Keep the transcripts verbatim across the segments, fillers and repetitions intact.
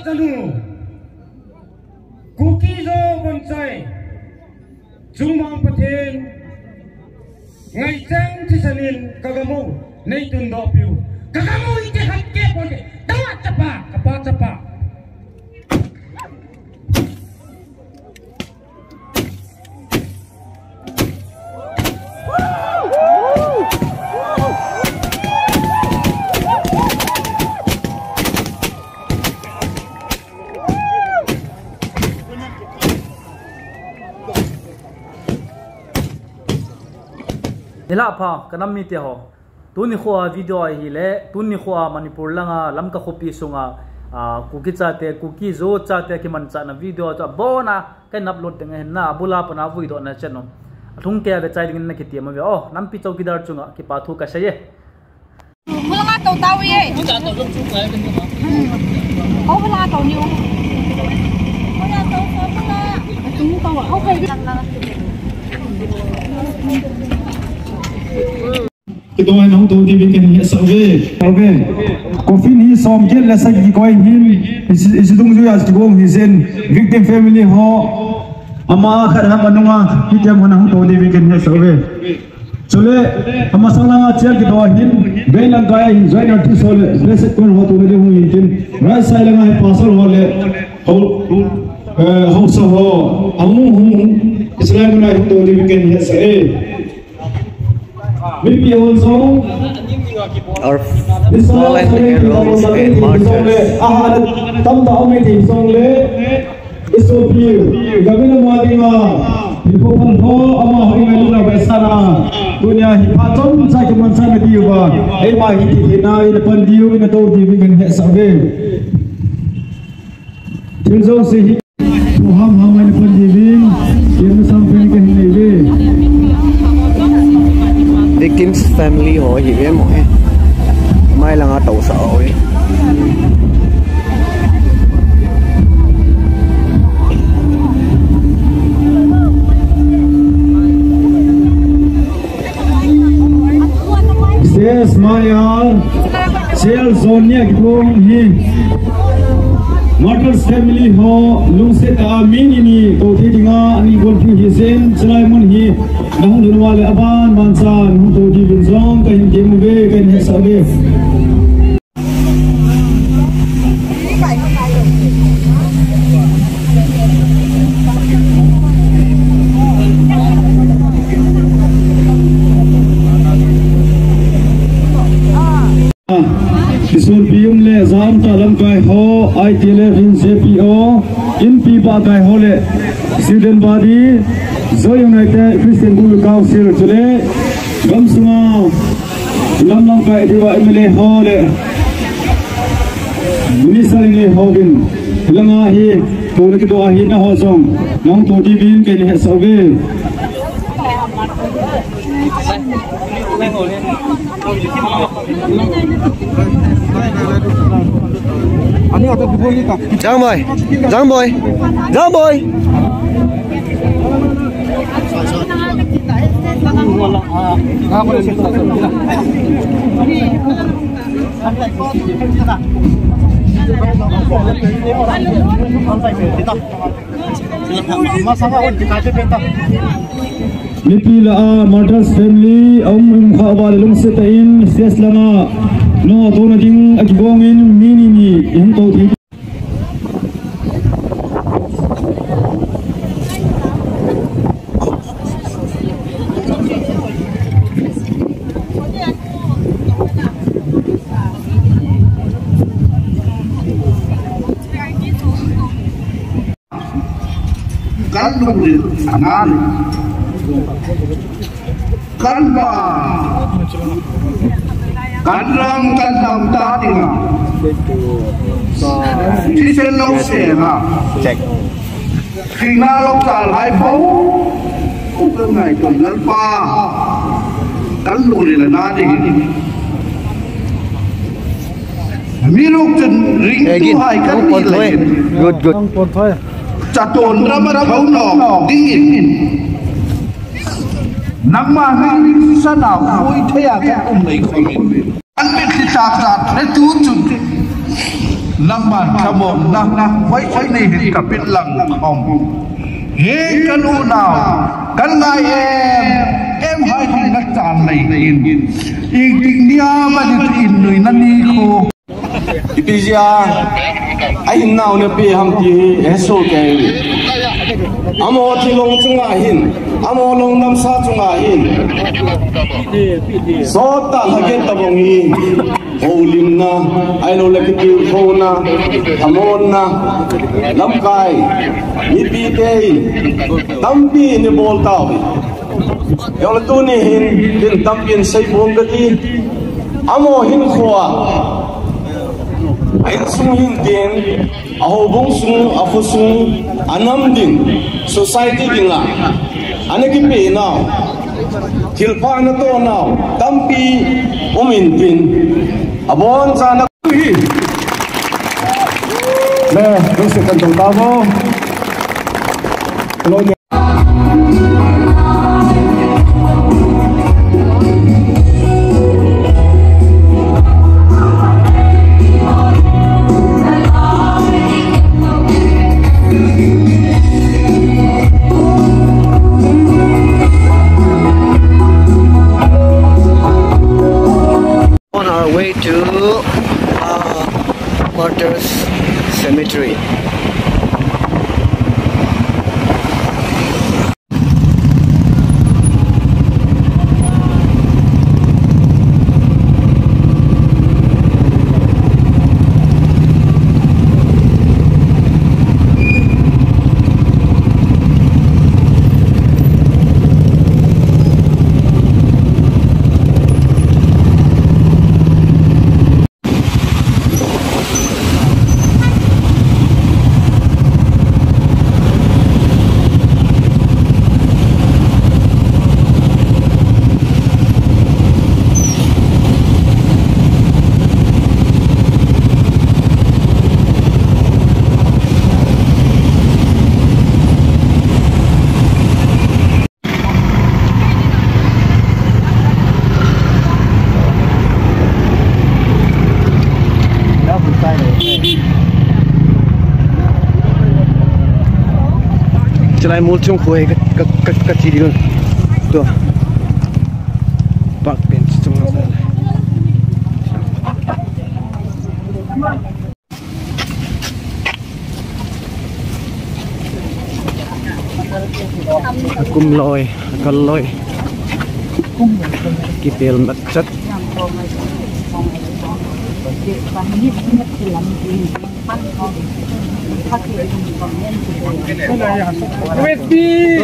Tanu, Kuki Zo Vonchai, Chungmang Pathen, ngaichang thisan in ka gam u nei tundoh piu. Ka gam u ite khat ke pon te, tawa chapa, kapa chapa. Nilhah pha, ka nam mite ho. Tuni khoa video ahile, tuni khoa Manipur langa Lamka khopi sunga, ah, Kuki chate, Kuki Zo chate kimanchahna video chu abona kahin upload ding ahin na, abula pana vuidohna channel. Alhung keiya vechai dingin nakitiem uve. Oh, nampi chowkidar chunga kipa thu kasei e. Bulanga to tau ye. Oh, bulanga to ni. Bulanga to, bulanga. Atung to, oh, kai. Kidong nahung to diuvin kahin hetsah uve. Uve. Coffin hi som get le sagi kikoi hin. Isi, isi dungjuiya kigong hi jeh in victim family ho. Ama khat ham anunga, hitiem ho nahung to diuvin kahin hetsah uve. Chule, amasang langa chair kidong ahin, vei lang kaiya hin joiner thiso le, blessed choir ho tona ding hung hin tin, right side langa hi pastor ho le, ho, eh, haosa ho, ahung hung, Israel muna hung to diuvin kahin hetsah e. Mipi hon jong. Our fallen heroes and martyrs. Aha, tamtah um e ti jong le. Isopi, gam ina ma dinga. Ipo pan ho, amaho ingailutna veisana. Tunia hi phat chomcha kimanchahna diuva. Eima hi tithina ina pan diu, ina to diuvin kahin hetsah uve. Thil jouse hi. Victims family ho hi ve mo e. Mai langa tousah ho e. Stage maiya, Sir Johnny Akipong hi Martyrs family ho lungset a mi ni ni to thei dinga ani golpi hi jeh in chulai mun hi nahung lhun uva le aban ban chan hung to diuvin jong kahin tem uve, kahin hetsah uve. Isun pium le jam ta lamkai ho, I T L F in J P O, inpi pakai ho le student body, Zo United Christian Bull Council chule gamsunga lam lamkai diuva M L A ho le minister ni ho bin langa hi tona kidoh ahi, naho jong nahung to diuvin kahin hetsah uve. Jang boy, Jang boy, Jang boy. Mipi lah a Martyrs family, um, um, kha uva le lungset tah in, stage langa, nao tona ding, akigong in, mi ni ni, ihung to thei. Kan lungril anan. Kan ba. Kan ram kan lam ta dinga. Thisen lo se na. Check. Khinga lo ta lai po. Kan ngai ton Lalpa. Kan lungril anan ding. Miruk chun ringtuhai kan ni lai. Good, good. Chaton rama thou nong dingin. Nangma ngai ring sana koi thei a ka um nei khomin. An mit li tak tak le tu chun. Nangman thamohna, hoihoina hin kapeh lang khom. He ka unau, ka ngai em em hai hin nachan nei in. Ipi jeh a, ahin nau napi ham ti hi, hesoh kei. Amaho thilong chunga hin, amaho lungdamsa chunga hin. Sot tah lhaget tabang hi. Houlimna, ahilouleh kitilkhouna, thamohna, lamkai, mipite in, tampi in ibol tauve. Hijongle tuni hin, tin tampi in seipon kati, amaho hinkhoa, a insung hin tin, a houbung sung, a khosung, a nam ding, society dinga, ana kipeh nau, thilpha ana toh nau, tampi um intin, abonchan a hi. Le, lungset kan tong tauvo. On our way to uh, Martyrs Cemetery. Chulai mol chung khu hi ka, ka, ka, ka ti ding. Tua. Park bench chung. Akum loi, akal loi. Kipel mat chat.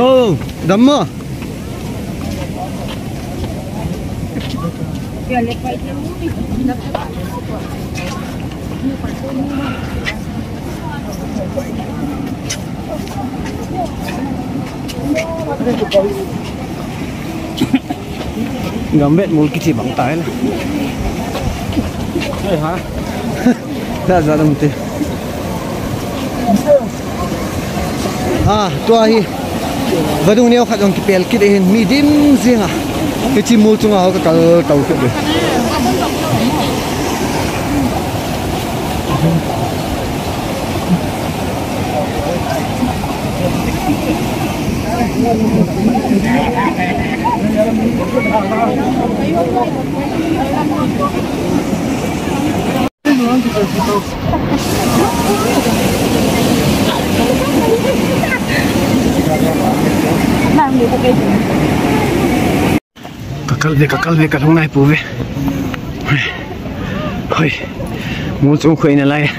Oh, dammo. Gambet mol kiti bang tai la. Hei ha. Da za dum te. Ha, tua hi. Vadung neo khat jong kipel kit ahin, mi dim jing a. Hiche mol chunga ho ka kal tau kit ve. Ka kal ve, ka kal ve, ka lhung nai pou ve. Hoi. Mol chung khu ina lai.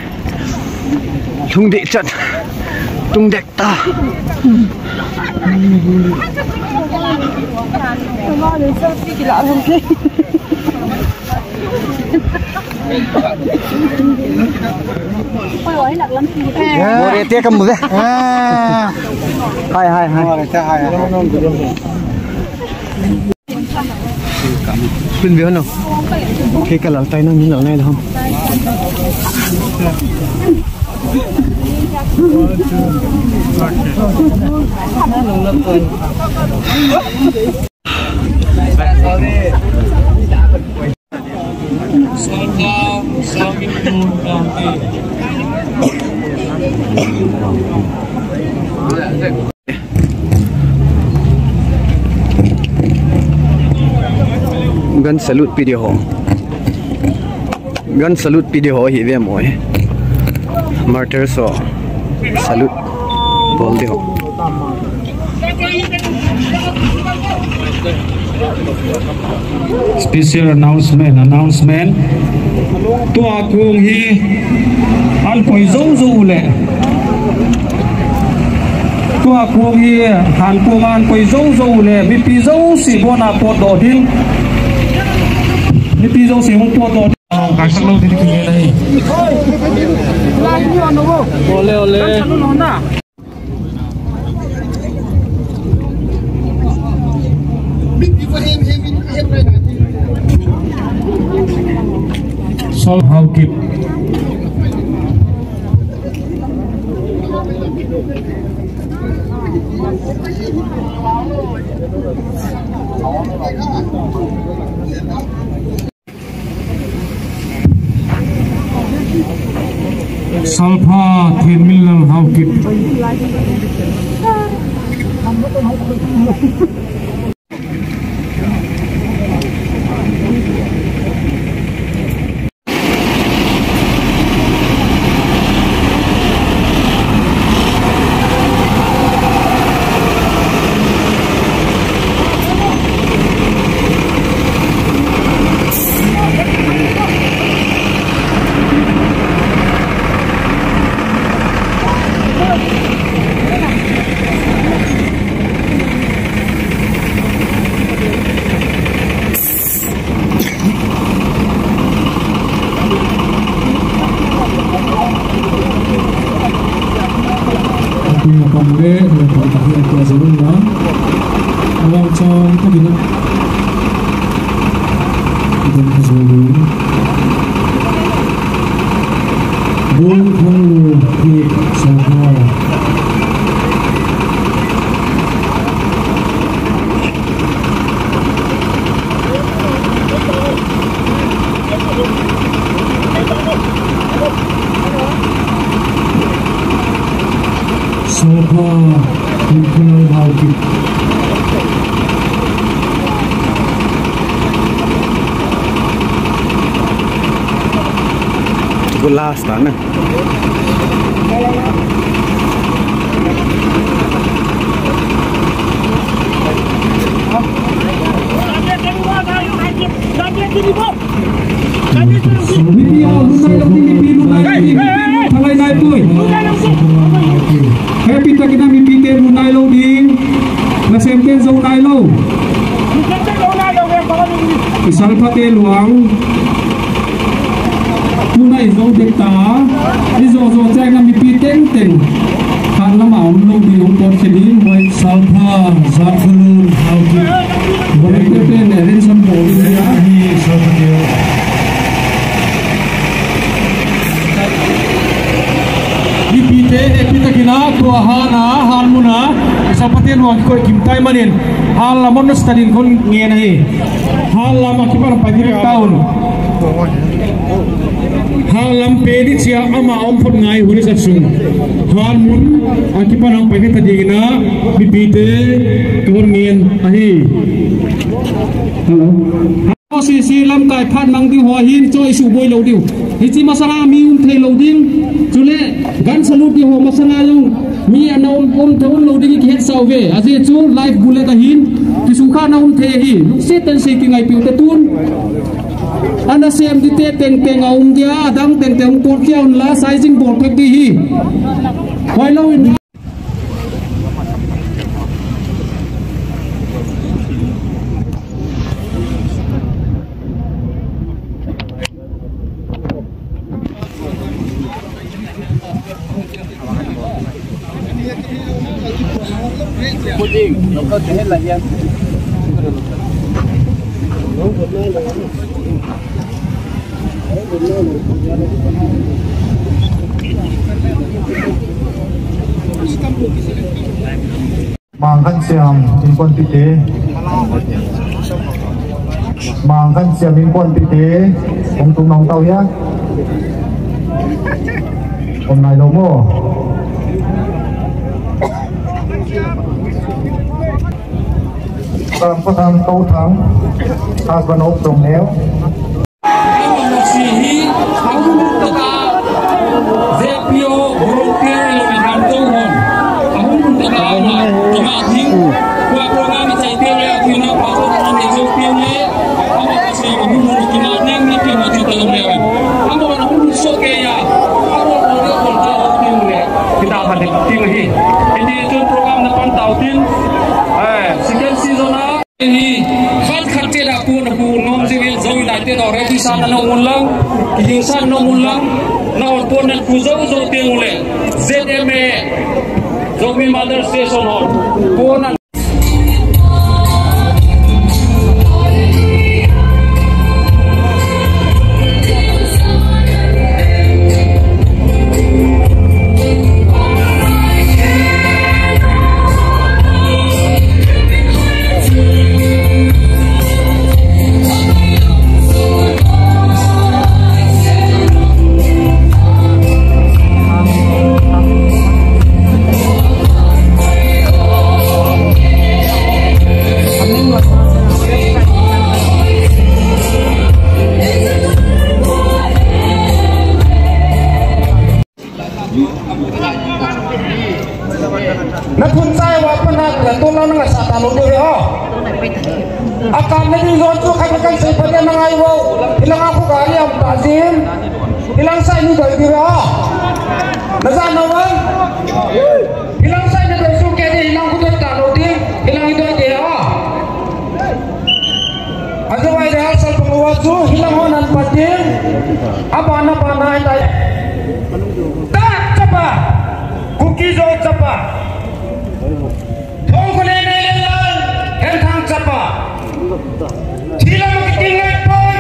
Lhung deh chat. Tung dek ta. Moreh te ka mu ve. Ah. Hai, hai, hai. Moreh te, hai, hai. Pin ve no. Kei ka lal tai, nang min lal nai da ham. Gun salute video ho. Gun salute video ho hi ve mo hi. Martyrs ho salute bol diu. Special announcement, announcement. Tua kong hi an koi zo zo le. Tua kong hi han kong an koi zo zo le. Mipi zo si bona pot do din. Mipi zo si hung pot do. Kaisak lou ding kile nahi. Ole, ole. Sol Haokip. Salpha Thenminlal Haokip. Salpha Thenminlal Haokip. Good last na. Mipi a, lunai lou ding, mipi lunai lou ding, mipi lunai lou ding. Thalai nai tui. Happy takina mipi te lunai lou ding. Nasem te jou nai lou. I Salpha te luang. Tuna i jou ding ta, i jou jou chai na mipi teng teng. Khan lama um lou ding um pot khe ding, moi Salpha, Zakhalun, Haokip. Volunteer te ne rin sam bol ding ya. Hi Salpha te. Mipi te, happy takina, tua hana, han muna, Salpha te luang koi kim tai manin, han lamon na stadin kon ngen ahi. Han lam a kipan pai ding taun. Han lam pe di chia ama om phot ngai huri sa sung. Han mun a kipan ang pai ta ding na mipi te kon ngen ahi. Hello. Sisi lamkai phat mang ding ho hin choi su boi lou ding. Hichi masanga mi um thei lou ding. Chule gun salute ding ho masanga jong mi ana um, um thei um lou ding kihet sau ve. Ajeh chu live bullet ahin. Kisukha na um thei hi. Lungset tah in sei kingaipiu te tun. Ana sem di te teng teng a um dia, adang teng teng um pot kia un la, sizing bol thek di hi. Hoi lou in. Mang Khan Siam, inkonpi te. Mang Khan Siam, inkonpi te. Hung tung nong tau hia. Hung nai lou mo. Ram Pathang Tou Thang, husband of Dong Neo. Hi, ahung taka Z P O volunteer lo mi ham to hon. Ahung taka ama, ama thing. Kua program chai te le, kina pa ko na ne jo pe le. Ama ka se ahung kina ne mi pe ma ti ta le. Ama na hung so ke ya. Ama ko le ko ta ho ti le. Kita ha de ti hi. Ini tu program na pan tau tin. Eh, second season a. Hi, khat khat te da pu na pu nom jing in Zo United already san na nom un lang, kihing san nom un lang, na on pon na pu Zo Zo te ule, Z M A, Zomi Mother Station on, pon na. Na thun chai uva pat na, na tun lang na ngasa ta lou diu ve o. Akan na ding jong chu khat na kan sei phat na ngai uvo. Hilang a khu gari am ta jin. Hilang sai ni doi diu ve o. Na ja na uva. Hilang sai na doi su ke di, hilang khu doi ta lou di. Hilang i doi de o. Ajawai rehearsal bang uva chu hilang hon an pat ding. Abana bana hitai. Ta chapa. Kuki Zo chapa. Thong ko ne ne le la. Hen thang chapa. Thila ma kiting ngai poi.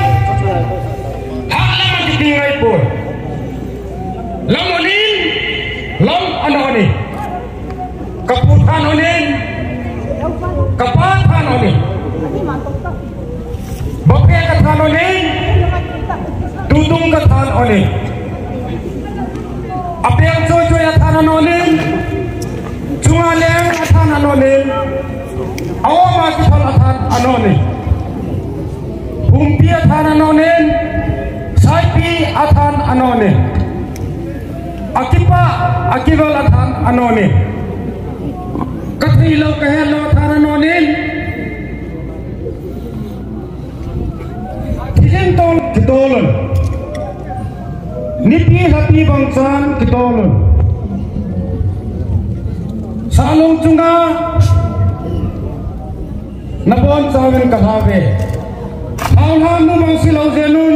Hala ma kiting ngai poi. Lam onin. Lam ano ni. Ka pu than onin, ka pa than onin. Baphe ka than onin, tutung ka than onin. Apeng choi choi a than onin, chunga leng a than onin. Aoma kithal a than onin. Humpi a than onin, saipi a than onin. Akipa, akival a than anonin. Ka thei lou, ka het lou a than anonin. Thijin tol kitolun. Nipi lhapi bangchan kitolun. Salung chunga nabon chauvin ka lhave. Haolha nu bang silou jenun.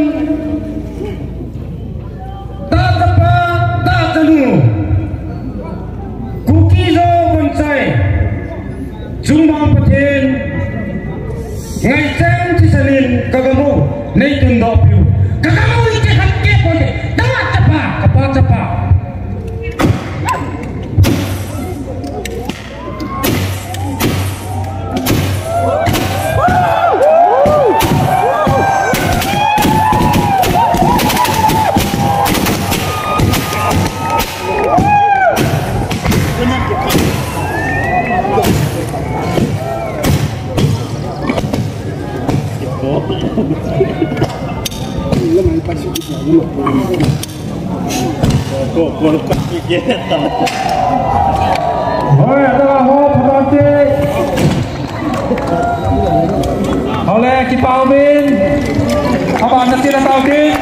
Ta chapa, ta chanu. Kuki Zo Vonchai. Chungbang Pathen. Ngaichang thisanin ka gam u nei tundoh piu. Ka gam u ite khat ke pon de. Ta chapa, ka pa chapa. Hoi, ata ho, phatah in. Hole, kipa umin. Abana sila tautin.